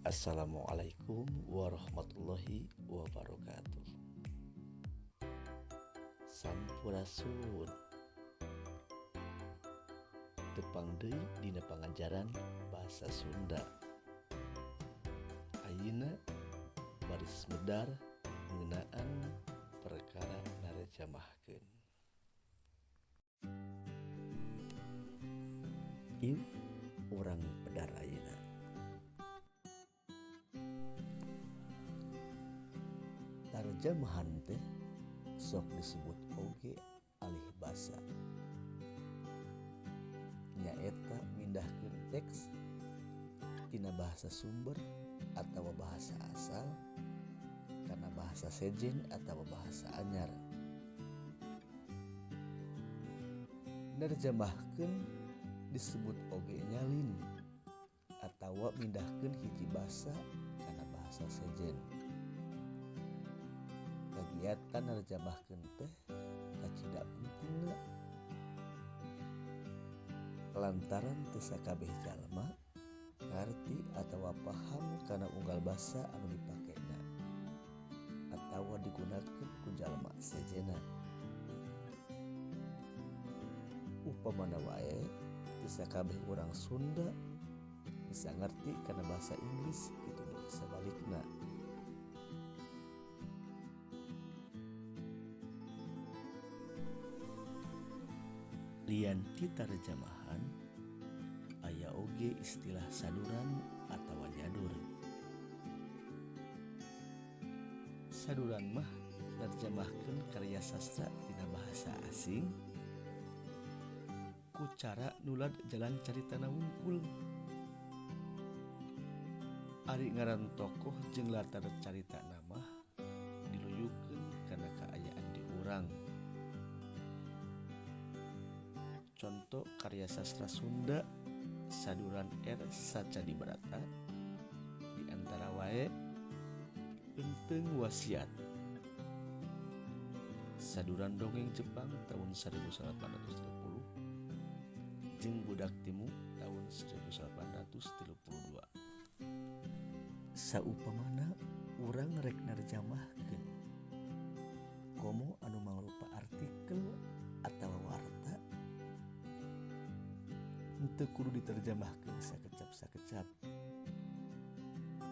Assalamualaikum warahmatullahi wabarakatuh. Sampurasun. Tepang deui dina pangajaran Basa Sunda. Ayeuna baris medar ngeunaan perkara narjamahkeun. Ieu urang pedar ayeuna. Tarjamahan teh sok disebut oge alih basa. Nyaeta mindahkeun teks tina bahasa sumber atawa bahasa asal kana bahasa sejen atawa bahasa anyar. Nerjemahkeun disebut oge nyalin atawa mindahkeun hiji basa kana bahasa sejen. Kagiatan nerjemahkeun teh kacida pentingna lantaran teu sakabeh jalma ngarti atawa paham kana unggal basa anu dipakena atawa digunakeun ku jalma sejenna. Upamana wae teu sakabeh urang Sunda bisa ngarti kana bahasa Inggris kitu deui sabalikna. Lian ti tarjamahan aya oge istilah saduran atawa nyadur. Saduran mah nerjemahkeun karya sastra tina bahasa asing ku cara nulad jalan caritana wungkul. Ari ngaran tokoh jeung latar caritana mah diluyukeun kana kaayaan di urang. Conto karya sastra Sunda saduran R. Sacadibrata di antara wae Eunteung Wasiat. Saduran dongeng Jepang tahun 1830 jeung Budak Timu tahun 1832. Saupamana urang rek nerjemahkeun komo anu mangrupa artikel atawa warta henteu kudu diterjemahkeun sakecap-sakecap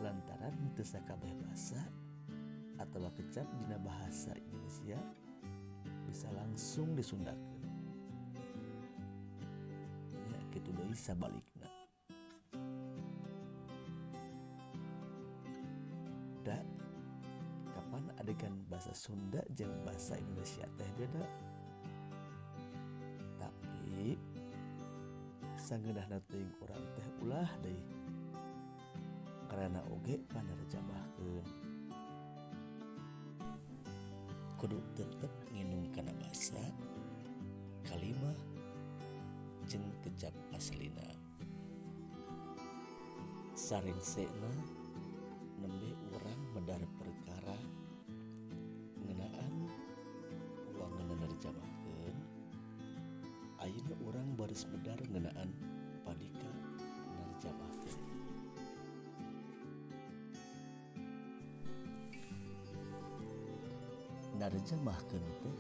lantaran henteu sakabeh basa atawa kecap dina bahasa Indonesia bisa langsung disundakeun. Nya kitu deui sabalikna. Da kapan adegan bahasa Sunda jeung bahasa Indonesia teh beda. Tapi sangeunahna teuing urang teh ulah deui karana oge panerjemahkeun. Kudu tetep nginung kana basa, kalimah jeung kecap aslina. Sarengsena nembe urang medar perkara ngeunaan wangeun nerjemahkeun, ayeuna urang baris medar ngeunaan padika nerjemahkeun. Narjemahkeun teh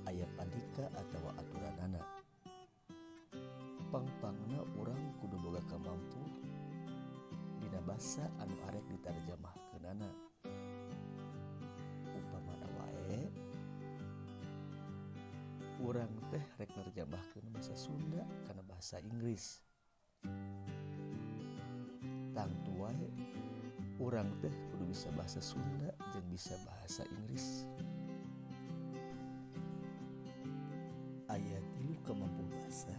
aya padika atawa aturanana. Pangpangna urang kudu boga kamampu dina basa anu arek ditarjemahkeunana. Upamana wae urang teh rek nerjemahkeun basa Sunda kana bahasa Inggris. Tangtu wae urang teh kudu bisa bahasa Sunda jeung bisa bahasa Inggris. Aya tilu kamampu basa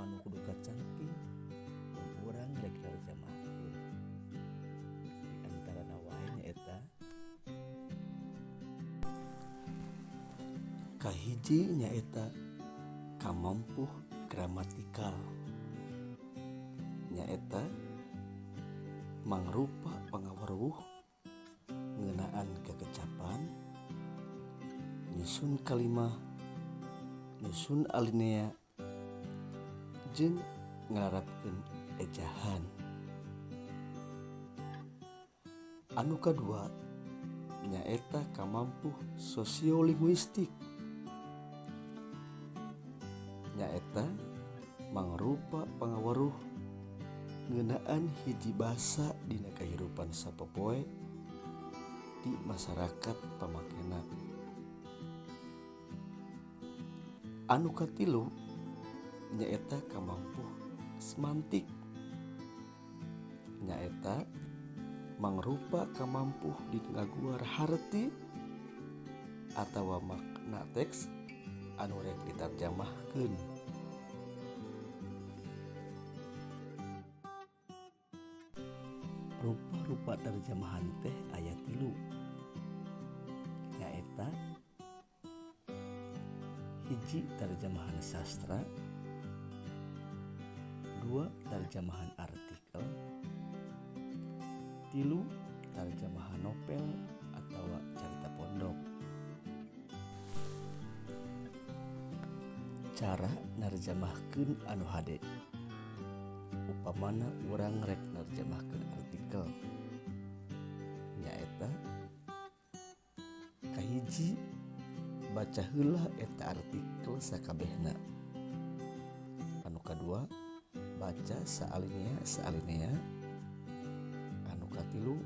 anu kudu kacangking mun urang rek nerjemahkeun. Di antarana wae nyaeta kahiji nyaeta kamampuh gramatikal, nyaeta mangrupa pangaweruh ngeunaan kekecapan, nyusun kalimah, nyusun alinea, jeung ngalarapkeun ejahan. Anu kadua nyaeta kamampuh sosiolinguistik, nyaeta mangrupa pangaweruh ngeunaan hiji basa dina kahirupan sapopoe di masarakat pamakena. Anu katilu nyaeta kamampuh semantik, nyaeta mangrupa kamampuh dina ngaguar harti atawa makna teks anu rek ditarjamahkeun. Rupa-rupa terjemahan teh aya 3, nyaeta 1 terjemahan sastra, 2 terjemahan artikel, 3 terjemahan novel atawa carita pondok. Cara narjamahkeun anu hade, upamana urang rek narjamahkeun artikel, nyaeta kahiji baca heula eta artikel sakabehna, anu kadua baca saalinea saalinea, anu katilu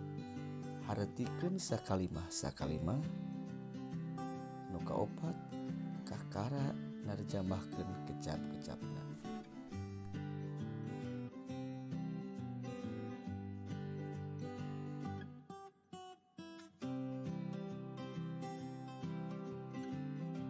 hartikeun sakalimah sakalimah, anu kaopat kakara narjamahkeun kecap-kecapna.